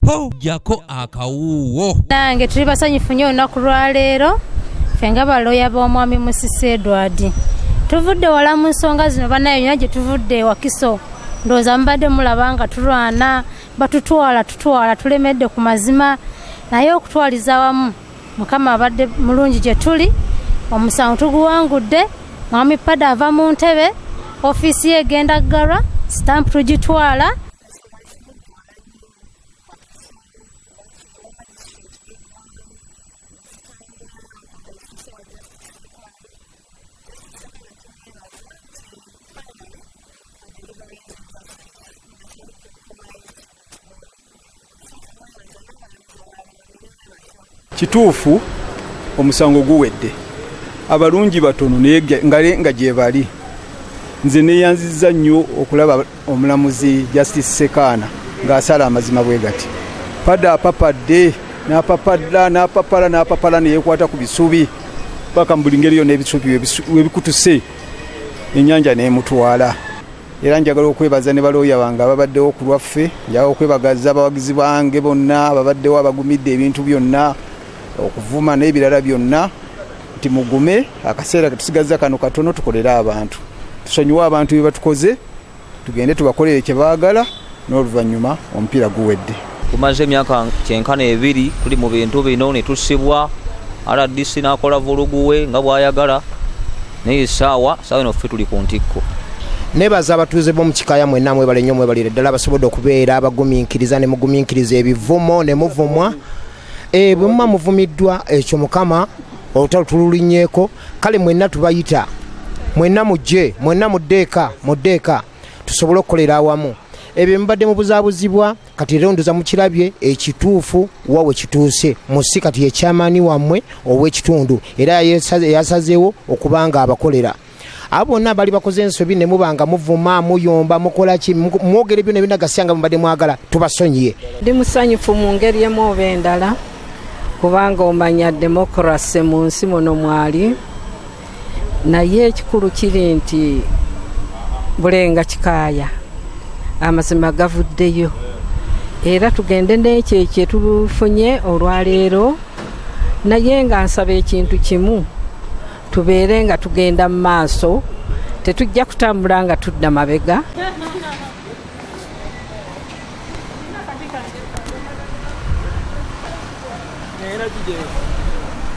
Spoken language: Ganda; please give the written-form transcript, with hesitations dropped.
Po jako akawuuwo. Nange tuli basanyufu nnyo olunaku lwaleero, ffe nga balooya b'omwami Musisi Edward. Tuvudde wala mu nsonga zino bannaye, yonna gye tuvudde Wakiso ndowooza mubadde mulaba nga tulwana, batutwala tutwala, tulemedde ku mazima, naye okutwaliza awamu Mukama abadde mulungi gye tuli. Omusango tuguwangudde, mwami Pada ava mu ntebe, ofiisi ye egenda ggalwa, sitampu tugitwala. Kituufu omusango guwedde, abalungi batono naye nga gye bali. Nze neyanzizza nnyo okulaba omulamuzi Justice Sekaana ng'asala amazima bwe gati. Pada apapadde n'apapadda n'apapala n'apapala, neyekwata ku bisubi paka mu buli ngeri yonna, ebisubi webikutuse ennyanja n'emutwala. Era njagala okwebaza ne balooya bange ababaddewo ku lwaffe. Njagala okwebagaza abawagizi bange bonna ababaddewo, abagumidde ebintu byonna, okuvuma n'ebirala byonna, nti mugume, akaseera ketusigazza kano katono, tukolere abantu, tusonyiwe abantu bye batukoze, tugende tubakolere kye baagala, n'oluvannyuma omupiira guwedde. Tumaze emyaka kyenkana 2 tuli mu bintu bino, ne tusibwa, RDC n'akola vuluguwe nga bw'ayagala, naye essaawa saawa eno ffe tuli ku ntikko. Nebaza abatuuze b'omu Kikaaya mwenna, mwebale nnyo, mwebalire ddala abasobodde okubeera abagumiikiriza ne mugumiikiriza ebivumo ne muvumwa. Bwe muba muvumiddwa, ekyo Mukama olutalo tululinnyeeko. Kale mwenna tubayita, mwenna mujje, mwenna muddeeka, muddeeka tusobole okukolera awamu. Ebyo mubadde mubuzaabuzibwa, kati era ndoza mukirabye ekituufu wa we kituuse. Musi kati ekyamaani wammwe ow'ekitundu era yasazeewo okuba nga abakolera. Abo bonna bali bakoze ensobi ne muba nga muvuma, muyomba, mukola ki, mwogera ebyo nebina gasya nga mubadde mwagala, tubasonyiye. Ndi musanyufu mu ngeri emu oba endala, kubanga omanya demokurasi mu nsi muno mwali, naye ekikulu kiri nti Bulenga Kikaaya amazima gavuddeyo, era tugende n'ekyo kyetufunye olwaleero. Naye nga nsaba ekintu kimu, tubeere nga tugenda mu maaso, tetujja kutambula nga tudda mabega.